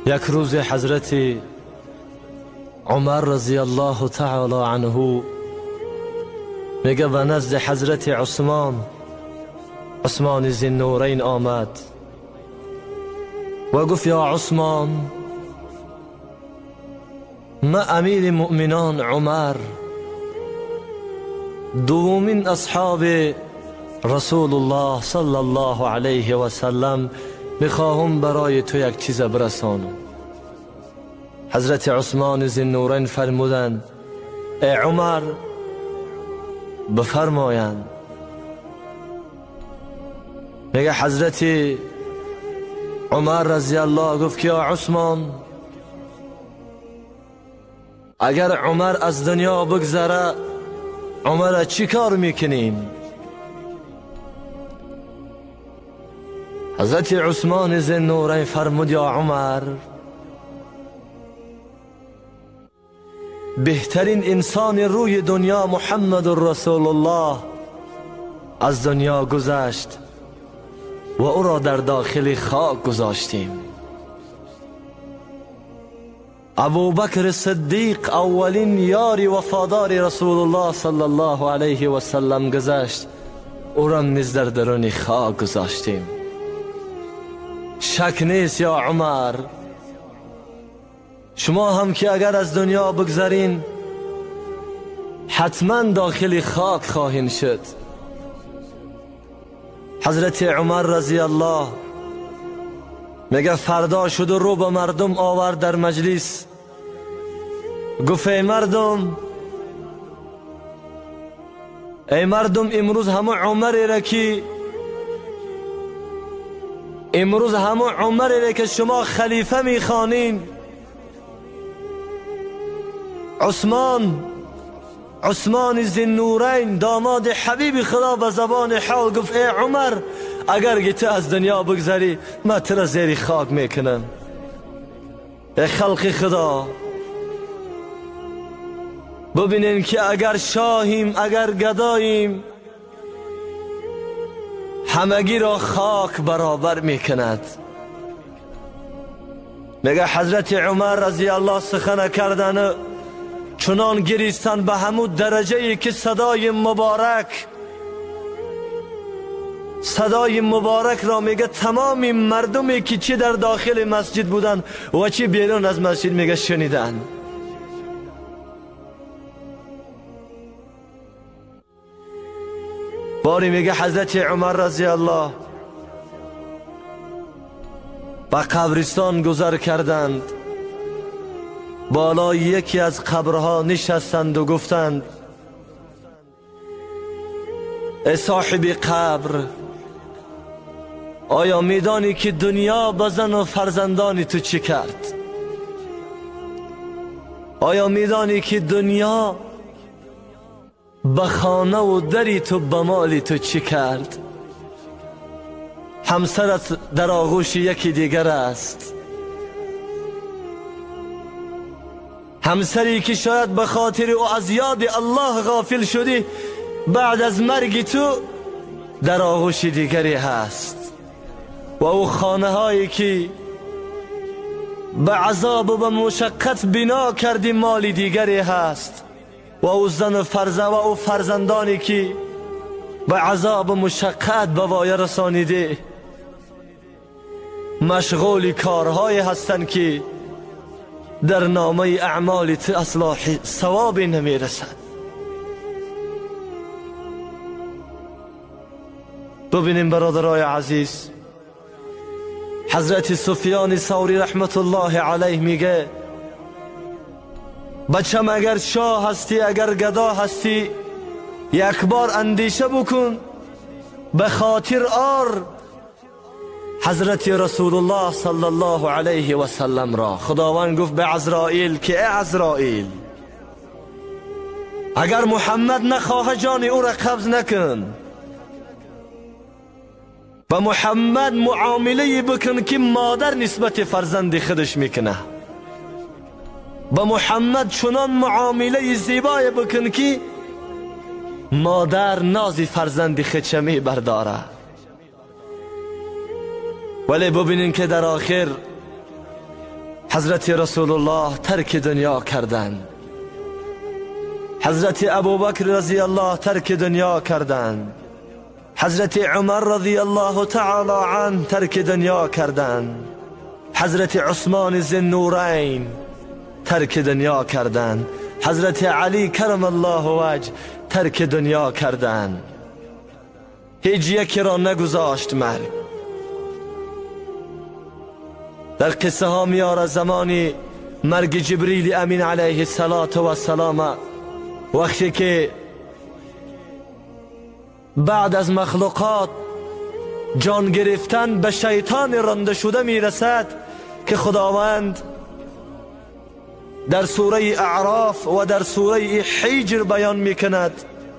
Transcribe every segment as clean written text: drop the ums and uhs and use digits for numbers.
یک روز حضرت عمر رضی الله تعالی عنه میگه به نزد حضرت عثمان ذی‌النورین آمد و گفت یا عثمان، ما امیر مؤمنان عمر، دومین اصحاب رسول الله صلی الله علیه و سلم، میخواهم برای تو یک چیز برسانم. حضرت عثمان ذی‌النورین فرمودند ای عمر، بفرمایند. میگه حضرت عمر رضی الله گفت که یا عثمان، اگر عمر از دنیا بگذره عمر چی کار میکنیم؟ حضرت عثمان ذی‌النورین فرمود یا عمر، بهترین انسان روی دنیا محمد رسول الله از دنیا گذشت و او را در داخل خاک گذاشتیم. ابوبکر صدیق اولین یاری وفادار رسول الله صلی الله علیه و سلم گذشت، او را نیز در درون خاک گذاشتیم. شک نیست یا عمر، شما هم که اگر از دنیا بگذرین حتما داخل خاک خواهین شد. حضرت عمر رضی الله میگه فردا شد و رو به مردم آورد در مجلس، گفت ای مردم، ای مردم، امروز همه عمری را که امروز همه عمری را که شما خلیفه میخوانین، عثمان ذی‌النورین داماد حبیب خدا به زبان حال گفت ای عمر، اگر تو از دنیا بگذری من تو را زیر خاک میکنم. ای خلق خدا، ببینین که اگر شاهیم اگر گداییم همگی را خاک برابر میکند. میگه حضرت عمر رضی الله سخن کردن چنان گریستن به همون درجه ای که صدای مبارک را میگه تمام مردمی که چی در داخل مسجد بودن و چی بیرون از مسجد میگه شنیدن. باری میگه حضرت عمر رضی الله به قبرستان گذر کردند، بالای یکی از قبرها نشستند و گفتند ای صاحب قبر، آیا میدانی که دنیا به زن و فرزندان تو چی کرد؟ آیا میدانی که دنیا به خانه و دری تو به مال تو چی کرد؟ همسرت در آغوش یکی دیگر است، همسری که شاید به خاطر او از یاد الله غافل شدی، بعد از مرگ تو در آغوش دیگری هست. و او خانه هایی که به عذاب و به مشقت بنا کردی مال دیگری هست. و او زن و فرزند و او فرزندانی که به عذاب و مشقت به وایه رسانیده مشغول کارهای هستند که در نامه اعمال تو اصلا ثوابی نمیرسد. ببینیم برادرای عزیز، حضرت سفیان ثوری رحمت الله علیه میگه بچم اگر شاه هستی اگر گدا هستی یک بار اندیشه بکن، به خاطر آر حضرت رسول الله صلی الله علیه و سلم را. خداوند گفت به عزرائیل که ای عزرائیل، اگر محمد نخواه جان او را قبض نکن، به محمد معامله بکن که مادر نسبت فرزند خودش میکنه، به محمد چنان معامله زیبای بکن که مادر ناز فرزند خودش میبرداره. ولی ببینین که در آخر حضرت رسول الله ترک دنیا کردند. حضرت ابوبکر رضی الله ترک دنیا کردند. حضرت عمر رضی الله تعالی عنه ترک دنیا کردند. حضرت عثمان ذوالنورین ترک دنیا کردند. حضرت علی کرم الله وجه ترک دنیا کردند. هیچ یکی را نگذاشت مرگ. در قصه ها میاره زمانی مرگ جبریل امین علیه السلام، وقتی که بعد از مخلوقات جان گرفتن به شیطان رانده شده میرسد که خداوند در سوره اعراف و در سوره حجر بیان میکند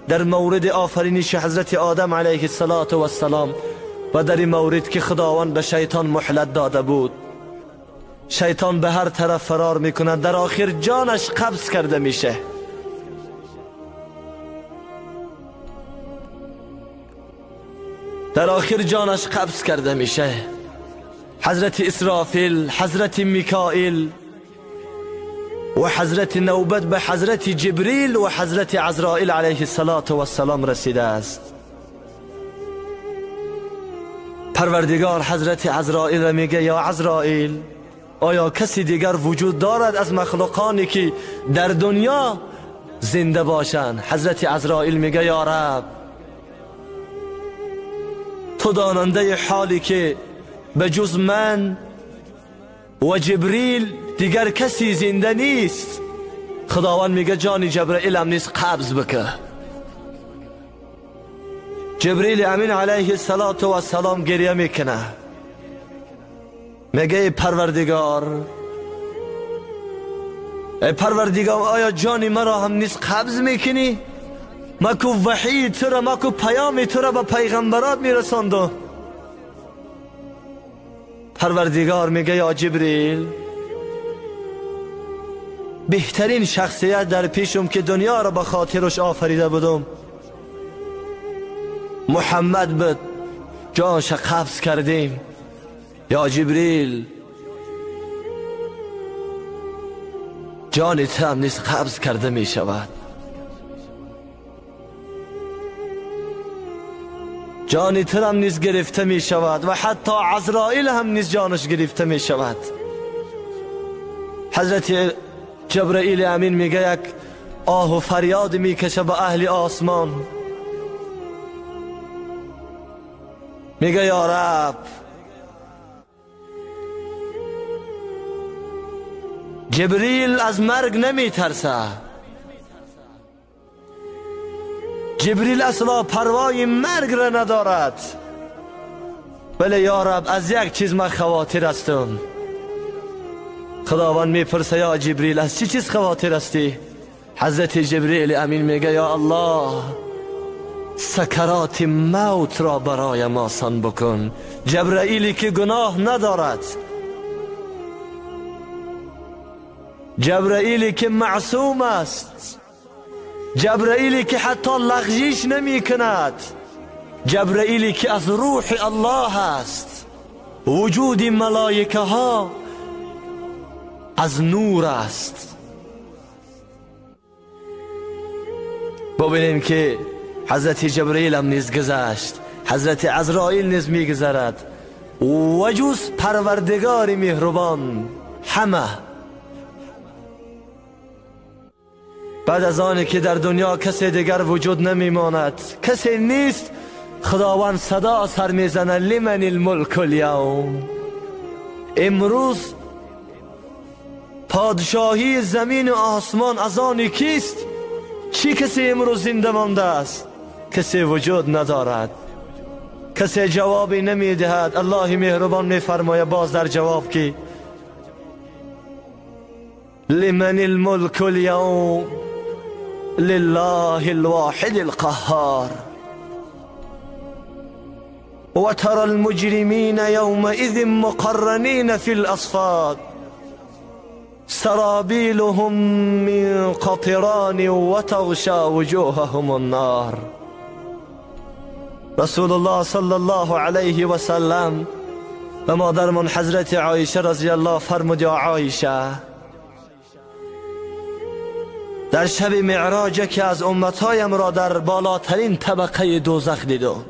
در مورد آفرینش حضرت آدم علیه السلام و در این مورد که خداوند به شیطان مهلت داده بود. شیطان به هر طرف فرار میکند، در آخر جانش قبض کرده میشه. در آخر جانش قبض کرده میشه. حضرت اسرافیل، حضرت میکائیل و حضرت نوبت به حضرت جبریل و حضرت عزرائیل علیه السلام رسیده است. پروردگار حضرت عزرائیل را میگه یا عزرائیل، آیا کسی دیگر وجود دارد از مخلوقانی که در دنیا زنده باشند؟ حضرت عزرائیل میگه یا رب، تو داننده حالی که به جز من و جبریل دیگر کسی زنده نیست. خداوند میگه جان جبرئیل هم نیست، قبض بکه. جبریل امین علیه السلام گریه میکنه، میگه ای پروردگار، ای پروردگار، آیا جان مرا هم نیست قبض میکنی؟ ما کو وحی تو را، ما کو پیام تو را به پیغمبرات میرساندم. پروردگار میگه یا جبریل، بهترین شخصیت در پیشم که دنیا را به خاطرش آفریده بودم محمد بود، جانش قبض کردیم. یا جبریل، جان تو هم نیز قبض کرده می شود. جان تو هم نیز گرفته می شود و حتی عزرائیل هم نیز جانش گرفته می شود. حضرت جبرئیل امین میگه یک آه و فریاد میکشه به اهل آسمان، میگه یا رب، جبریل از مرگ نمیترسه، جبریل اصلا پروای مرگ را ندارد، ولی یا رب از یک چیز من خواطر هستم. خداوند میپرسه یا جبریل از چی چیز خواطر هستی؟ حضرت جبریل امین میگه یا الله، سکرات موت را برایم آسان بکن. جبرئیلی که گناه ندارد، جبرئیلی که معصوم است، جبرئیلی که حتی لغزش نمی کند، جبرئیلی که از روح الله است، وجود ملائکه ها از نور است. ببینیم که حضرت جبرئیل هم نیز گذشت، حضرت عزرائیل نیز میگذرد و جز پروردگار مهربان همه. بعد از آنی که در دنیا کسی دیگر وجود نمیماند، کسی نیست، خداوند صدا سر میزنه لمن الملک الیوم، امروز پادشاهی زمین و آسمان از آن کیست؟ چی کسی امروز زنده مانده است؟ کسی وجود ندارد، کسی جوابی نمیدهد. الله مهربان میفرماید باز در جواب که لمن الملك اليوم لله الواحد القهار وترى المجرمين يومئذ مقرنين في الأصفاد سرابيلهم من قطران وتغشى وجوههم النار. رسول الله صلى الله عليه وسلم و مادرمان حضرت عایشه رضی الله فرمود یا عایشه، در شب معراج که از امتهایم را در بالاترین طبقه دوزخ دیدم،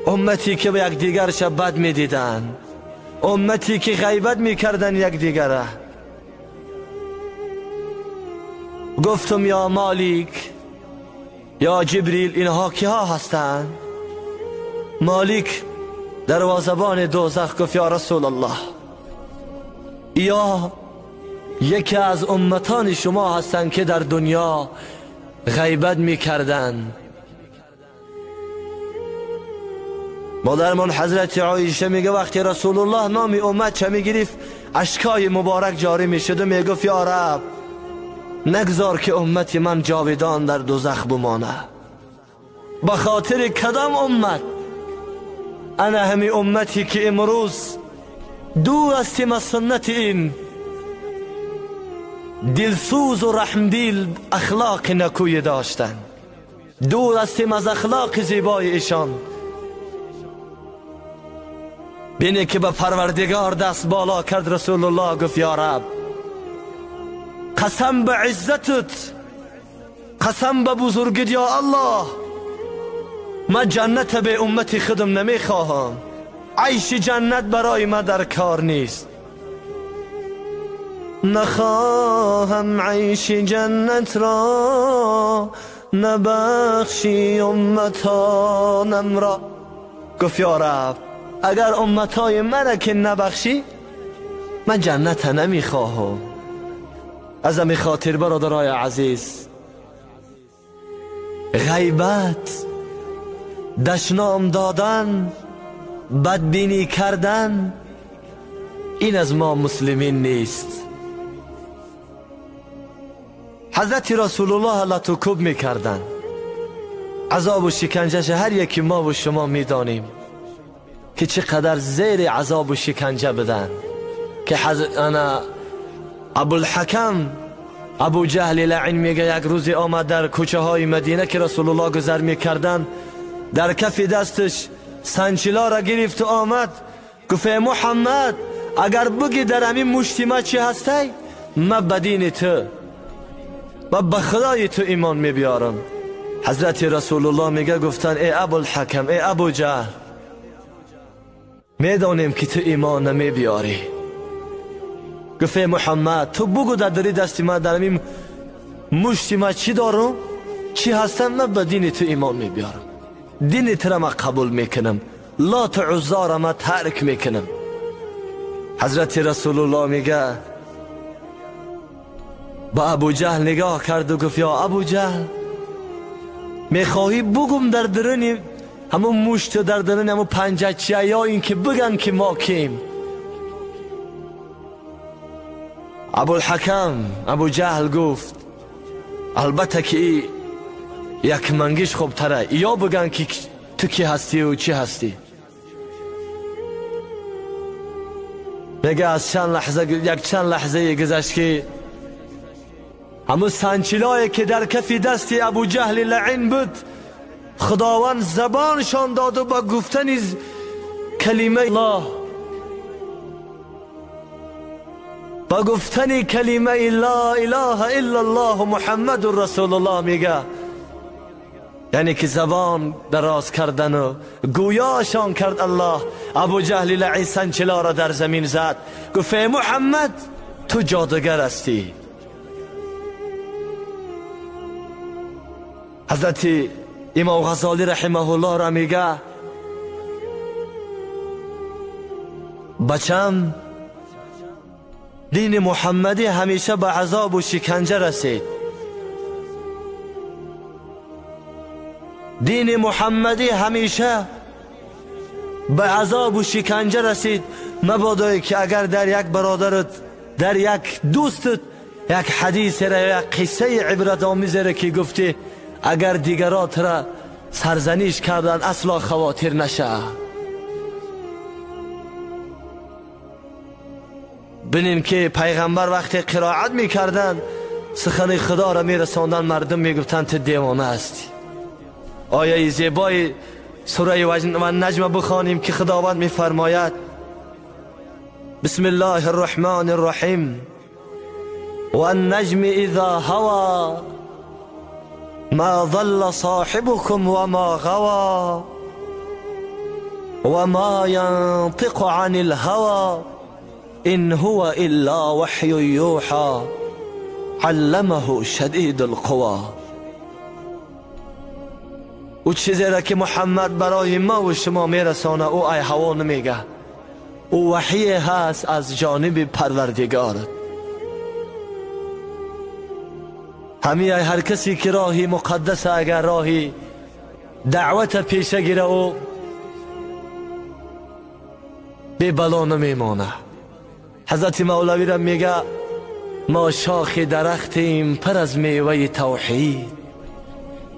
امتی که به یکدیگر شب بد میدیدن، امتی که غیبت میکردن یکدیگره. گفتم یا مالک، یا جبریل، اینها کیها هستند؟ مالک دروازه‌بان دوزخ گفت یا رسول الله، یا یکی از امتان شما هستند که در دنیا غیبت میکردند. مادرمان حضرت عایشه میگه وقتی رسول الله نام امت چه میگرفت، اشکای مبارک جاری میشد و میگفت یا رب، نگذار که امت من جاودان در دوزخ بمانه. به خاطر کدام امت؟ انا همی امتی که امروز دور هستیم از سنت این دلسوز و رحمدیل اخلاق نکوی داشتن، دور هستیم از اخلاق زیبای ایشان. بینه که به پروردگار دست بالا کرد رسول الله، گفت یا رب، قسم به عزتت، قسم به بزرگیت یا الله، من جنت به امت خودم نمیخواهم، عیش جنت برای من در کار نیست. نخواهم عیش جنت را، نبخشی امتانم را. گفت یا رب، اگر امتای من که نبخشی، من جنت نمیخواهم. از همین خاطر برادرای عزیز، غیبت، دشنام دادن، بدبینی کردن، این از ما مسلمین نیست. حضرت رسول الله لطوکوب میکردن، عذاب و شکنجهش هر یکی ما و شما میدانیم که چقدر زیر عذاب و شکنجه بدن، که انا ابوالحکم ابو جهل لعین میگه یک روزی آمد در کوچه های مدینه که رسول الله گذر میکردن، در کف دستش سنچلا را گرفت و آمد، گفت محمد، اگر بگی در همین مشتی ما چی هستی، من به دین تو و به خدای تو ایمان میبیارم. حضرت رسول الله میگه گفتن ای ابوالحکم، ای ابو جهل، میدانیم که تو ایمان نمیبیاری. گفت محمد، تو بگو در دری دستی من، در همین مشتی ما چی دارم، چی هستم، من به دین تو ایمان میبیارم، دین تو را من قبول میکنم، لات عزا را من ترک میکنم. حضرت رسول الله میگه با ابو جهل نگاه کرد و گفت یا ابو جهل، میخواهی بگم در درون همون مشت، در درون همون پنجه چیه، یا اینکه بگن که ما کیم؟ ابوالحکم ابو جهل گفت البته که ای یک منگیش خوبتره، یا بگن که تو کی هستی و چی هستی. میگه از چند لحظه، یک چند لحظه گذشت که همون سنچلایی که در کف دست ابو جهل لعین بود، خداوند زبانشان داد و با گفتن کلمه الله، با گفتن کلمه لا اله الا الله محمد رسول الله، میگه یعنی که زبان دراز کردن و گویاشان کرد الله. ابو جهل لعین سنچلا را در زمین زد، گفت محمد تو جادوگر هستی. حضرت امام غزالی رحمه الله را میگه بچم، دین محمدی همیشه به عذاب و شکنجه رسید. دین محمدی همیشه به عذاب و شکنجه رسید. مبادایی که اگر در یک برادرت، در یک دوستت یک حدیث را، یک قصه عبرت آمیز را که گفتی، اگر دیگرات را سرزنیش کردن اصلا خواطر نشه. ببینیم که پیغمبر وقتی قرائت میکردن، سخن خدا را میرساندن، مردم میگفتن تو دیوانه هستی. آیه زیبای سوره و نجم بخوانیم که خداوند میفرماید: بسم الله الرحمن الرحیم والنجم اذا هوى ما ضل صاحبكم وما غوى وما ينطق عن الهوى إن هو إلا وحي يوحى علمه شدید القوى. او چیزی را که محمد برای ما و شما میرسانه او ای هوا نمیگه، او وحی هست از جانب پروردگار. همی ای هر کسی که راهی مقدس، اگر راهی دعوت پیشه گیره او بی بلا نمیمانه. حضرت مولوی را میگه ما شاخ درختیم پر از میوه توحید،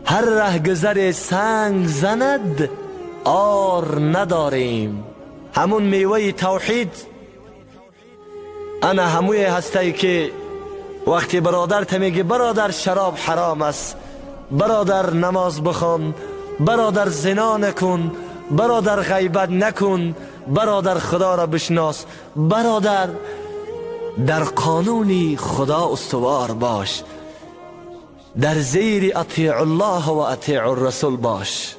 هر رهگذر سنگ زند آر نداریم. همون میوه توحید انا هموی هستی که وقتی برادر تا میگه برادر شراب حرام است، برادر نماز بخوان، برادر زنا نکن، برادر غیبت نکن، برادر خدا را بشناس، برادر در قانون خدا استوار باش، در زیر اطیع الله و اطیع الرسول باش.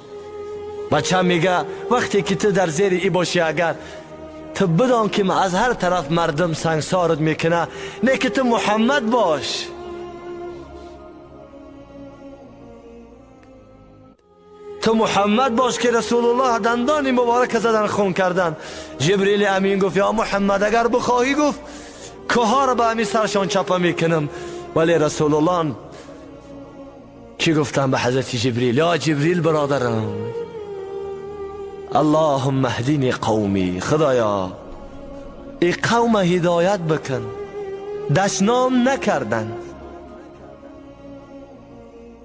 بچه میگه وقتی که تو در زیر ای باشی، اگر تو بدان که از هر طرف مردم سنگسارت میکنه، نه که تو محمد باش. تو محمد باش که رسول الله دندان مبارک زدن خون کردن. جبریل امین گفت یا محمد اگر بخواهی، گفت که ها را به همین سرشان چپه میکنم. ولی رسول الله چی گفتن به حضرت جبریل؟ یا جبریل برادرم، اللهم اهدینی قومی، خدایا ای قوم هدایت بکن. دشنام نکردن،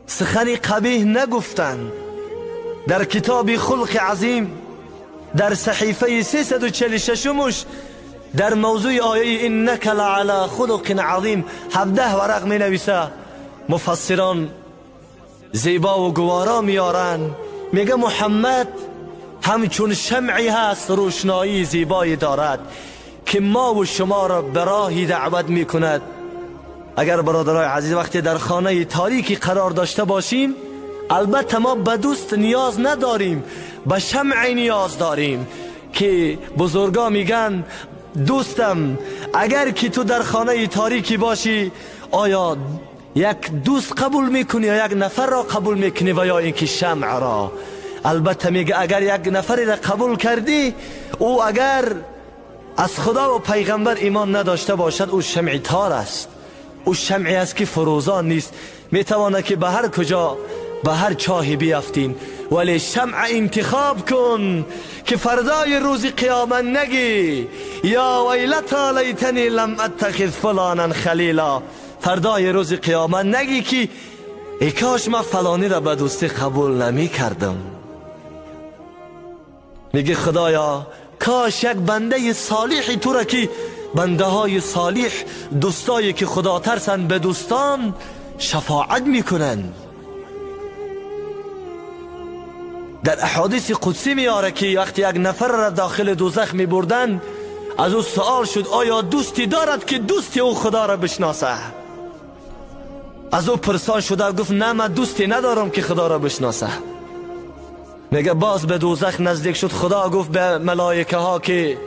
سخن قبیح نگفتن. در کتاب خلق عظیم در صحیفه 346 در موضوع آیه انک لعلی خلق عظیم 17 ورق می نویسه. مفسران زیبا و گوارا میارن، میگه محمد همچون شمعی هست، روشنایی زیبایی دارد که ما و شما را به راهی دعوت میکند. اگر برادرای عزیز وقتی در خانه تاریکی قرار داشته باشیم، البته ما به دوست نیاز نداریم، به شمعی نیاز داریم که بزرگا میگن دوستم اگر که تو در خانه تاریکی باشی، آیا یک دوست قبول میکنی یا یک نفر را قبول میکنی و یا اینکه شمع را؟ البته میگه اگر یک نفری را قبول کردی، او اگر از خدا و پیغمبر ایمان نداشته باشد، او شمعی تار است، او شمعی است که فروزان نیست، میتواند که به هر کجا به هر چاهی بیافتین. ولی شمع انتخاب کن که فردای روز قیامت نگی یا ویلتا لیتنی لم اتخذ فلانا خلیلا. فردای روز قیامت نگی که ای کاش من فلانی را به دوستی قبول نمی کردم. میگه خدایا کاش یک بنده صالحی تو را که بنده های صالح دوستایی که خدا ترسن به دوستان شفاعت میکنن. در احادیث قدسی میاره که وقتی یک نفر را داخل دوزخ میبردن، از او سوال شد آیا دوستی دارد که دوستی او خدا را بشناسه؟ از او پرسان شده گفت نه من دوستی ندارم که خدا را بشناسه. میگه باز به دوزخ نزدیک شد، خدا گفت به ملائکه ها که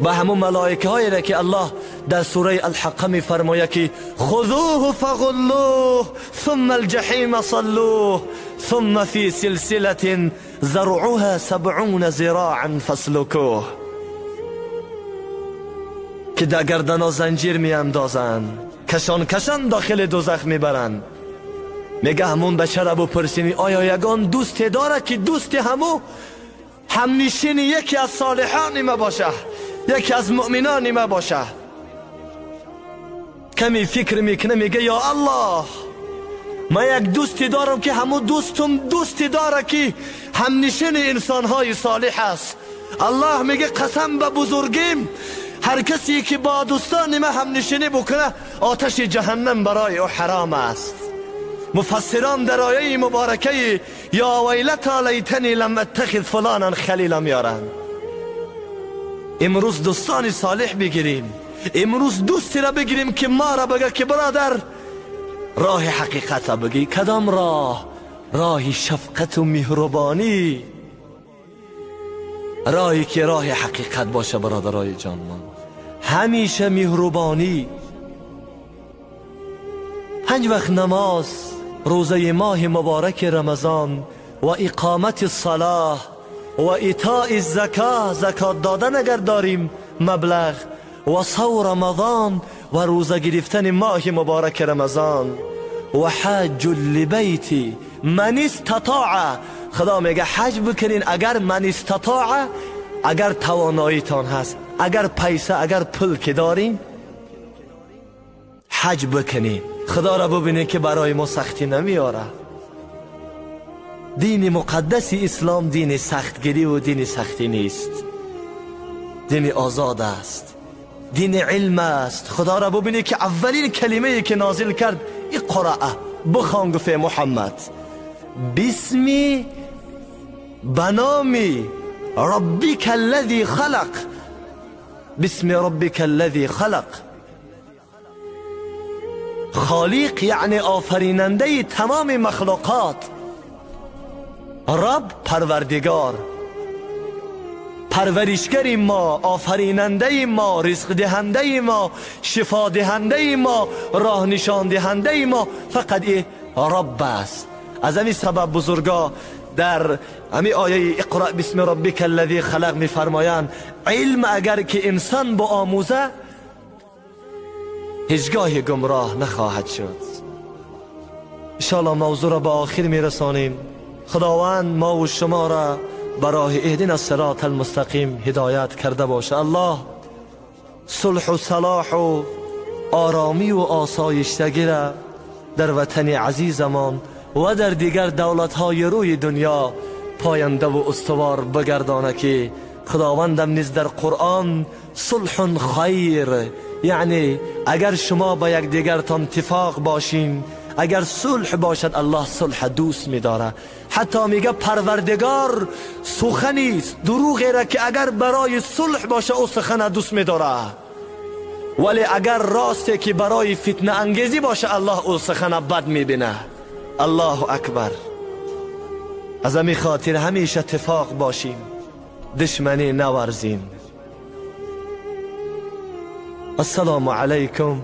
به همون ملائکه هایی را که الله در سوره الحقه میفرماید که خذوه فغلوه ثم الجحیم صلوه ثم فی سلسله ذرعها 70 ذراعا فاسلکوه، که در گردنا زنجیر میاندازند، کشان کشان داخل دوزخ میبرند. میگه همون بچه را بپرسینی آیا یگان دوست داره که دوست همو همنشین یکی از صالحان ما باشه، یکی از مؤمنان ما باشه؟ کمی فکر میکنه، میگه یا الله ما یک دوستی دارم که همو دوستم دوستی داره که همنشین انسانهای صالح است. الله میگه قسم به بزرگیم هر کسی که با دوستان ما همنشینی بکنه آتش جهنم برای او حرام است. مفسران در آیه مبارکه یا ویلتا لیتنی لم اتخذ فلانا خلیلا میارن. امروز دوستان صالح بگیریم، امروز دوستی را بگیریم که ما را بگه که برادر راه حقیقت را بگی. کدام راه؟ راه شفقت و مهربانی، راهی که راه حقیقت باشه. برادرای جان من، همیشه مهربانی، 5 وقت نماز، روزه ماه مبارک رمضان و اقامت الصلاه و ایتاء الزکا، زکات دادن اگر داریم مبلغ، و صوم رمضان و روزه گرفتن ماه مبارک رمضان، و حج لبیت من استطاع. خدا میگه حج بکنین اگر من استطاع، اگر تواناییتان هست، اگر پیسه، اگر پول که دارین حج بکنین. خدا را ببینین که برای ما سختی نمیاره. دین مقدس اسلام دین سختگیری و دین سختی نیست، دین آزاد است، دین علم است. خدا را ببینید که اولین کلمه که نازل کرد اقرأ، بخوان، گفت محمد بسمی، بنامی ربک الذی خلق، بسم ربک الذی خلق. خالق یعنی آفریننده تمام مخلوقات، رب پروردگار، پرورشگر ما، آفریننده ما، رزق دهنده ما، شفا دهنده ما، راه نشان دهنده ما، فقط ای رب است. از همین سبب بزرگا در همین آیه اقرأ بسم ربک الذی خلق میفرمایند علم اگر که انسان با آموزه هیچگاه گمراه نخواهد شد. انشاءالله موضوع را به آخر میرسانیم. خداوند ما و شما را برای اهدنا الصراط المستقیم هدایت کرده باشه. الله صلح و صلاح و آرامی و آسایشتگی را در وطن عزیزمان و در دیگر دولت‌های روی دنیا پاینده و استوار بگردانه که خداوندم نیز در قرآن صلح خیر، یعنی اگر شما با یکدیگرتان اتفاق باشین، اگر صلح باشد، الله صلح دوست می‌داره. حتی میگه پروردگار سخنی است دروغی را که اگر برای صلح باشه او سخن دوست می‌داره، ولی اگر راسته که برای فتنه انگیزی باشه الله او سخن بد می‌بینه. الله اکبر. از همین خاطر همیشه اتفاق باشیم، دشمنی نورزیم. السلام علیکم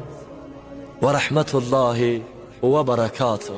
و رحمت الله و برکاته.